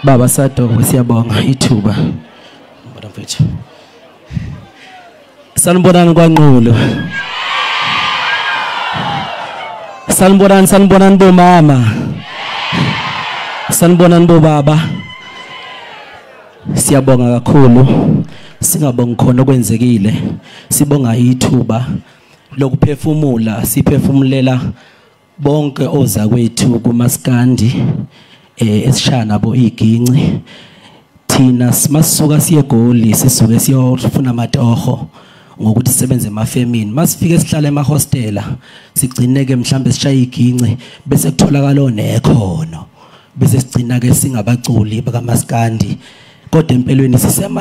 Baba Sadoko, siyabonga ithuba. Mbona mfethu. Sanibonani kwaNqulu. Sanibonani, sanibonani bomama. Sanibonani bobaba. Siyabonga kakhulu. Singabongi khona okwenzekile. Sibonga ithuba lokuphefumula, siphefumulela bonke ozakwethu kumaskandi esishaya nabo iginci. Thina masuka siye eGoli sisuke siyofuna amatoho ngokuthi sisebenze emafemini. Masifike sihlale emahostela sigcine ke mhlambe sishaya iginci bese kutholakala onekhono, bese sigcina ke singabaculi bakaMaskandi, kodwa empelweni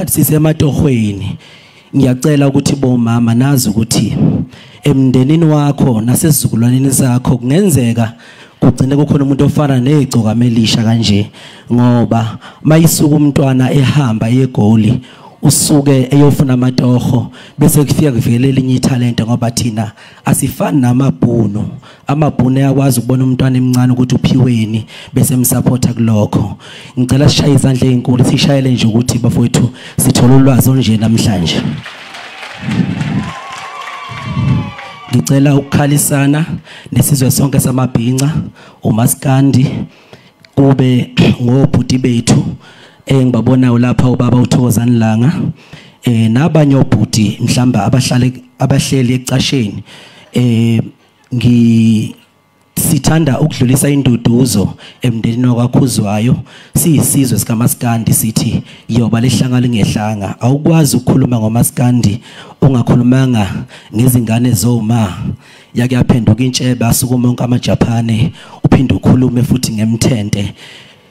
sisematohweni. Ngiyacela ukuthi bomama nazi ukuthi emndenini wakho nasesizukulwaneni sakho kungenzeka kugcine kukhona umuntu ofana negcokamelisha kanje, ngoba mayisuka umntwana ehamba eGoli usuke eyofuna amatoho bese kufika kuvelela elinye ithalente, ngoba thina asifani namabhunu. Amabhunu ayakwazi ukubona umntwana emncane ukuthi uphiweni bese emsupporta kulokho. Ngicela sishaye izandla ezinkulu, sishayele nje ukuthi bafowethu sithola ulwazi olunje namhlanje. Ngicela ukukhalisana nesizwe sonke samabhinca, umaskandi, kube ngobhuti bethu engibabonayo lapha, ubaba uThokozani Langa, nabanye obhuti mhlamba abahleli ecasheni. Sithanda ukudlulisa induduzo emndenini wakwaKhuzwayo. Siyisizwe sikaMaskandi, sithi yoba lehlanga lingehlanga. Awukwazi ukukhuluma ngoMaskandi ungakhulumanga ngezingane zoma. Yake yaphenduka intshebe, asukuma onke amaJaphane, uphinde ukhulume futhi ngemthente.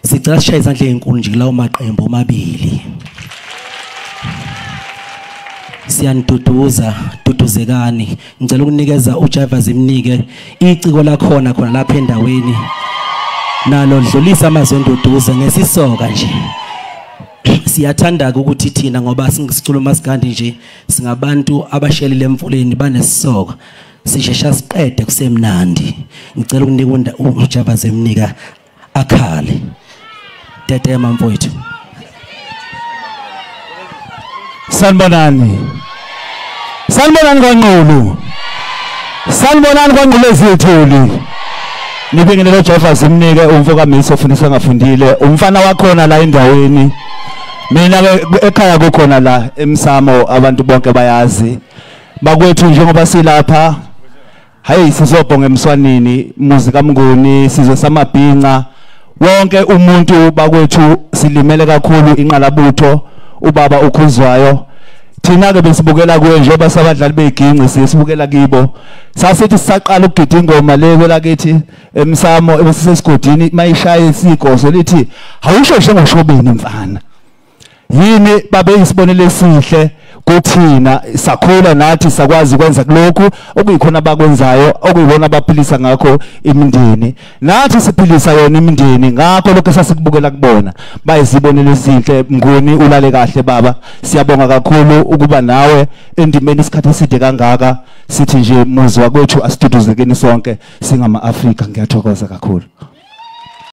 Sicela sishaye izandla ezinkulu nje kulawo maqembu omabili. Siyaniduduza, duduzekani. Ngicela ukunikeza uJaiva Zimnike iciko lakhona khona lapha endaweni, nalo dlulisa amazwi enduduzo ngesisoka nje. Siyathanda ukuthi thina ngoba singisiculo maskandi nje singabantu abashelile emfuleni banesisoka, sishesha siqede kusemnandi. Ngicela ukunika uJaiva Zimnike akhale. Tetema mfowethu. Sanibonani. Sanibonani kwaNqulu. Sanibonani kwaNqulu ezithuli. Nibingelele uJaiva Zimnike, umfo kaMiso ofundisa ngafundile, umfana wakhona la endaweni. Mina ke ekhaya kukhona la emsamo, abantu bonke bayazi. Bakwethu njengoba silapha, hayi sizobhonga emswanini, muzi kaMnguni, sizwe samabhinca. Wonke umuntu bakwethu silimele kakhulu inqalabutho ubaba uKhuzwayo. Thina ke besibukela kuye njengoba sabadlali beginci, sisibukela kibo. Sasithi sisaqala ukugida ingoma le kwelakithi emsamo ebesisesigodini, mayishaya isigoso lithi awusho njengoshobeni mfana. Yini babe isibonelo esihle kuthina, sakhula nathi sakwazi ukwenza kulokhu okuyikhona abakwenzayo, okuyibona abaphilisa ngakho imindeni. Nathi siphilisa yona imindeni ngakho lokho esasikubukela kubona. Bayizibonelo ezinhle. Mnguni, ulale kahle baba. Siyabonga kakhulu ukuba nawe endimeni isikhathi eside kangaka. Sithi nje muzi wakwethu asiduduzekeni sonke singama-Afrika. Ngiyathokoza kakhulu.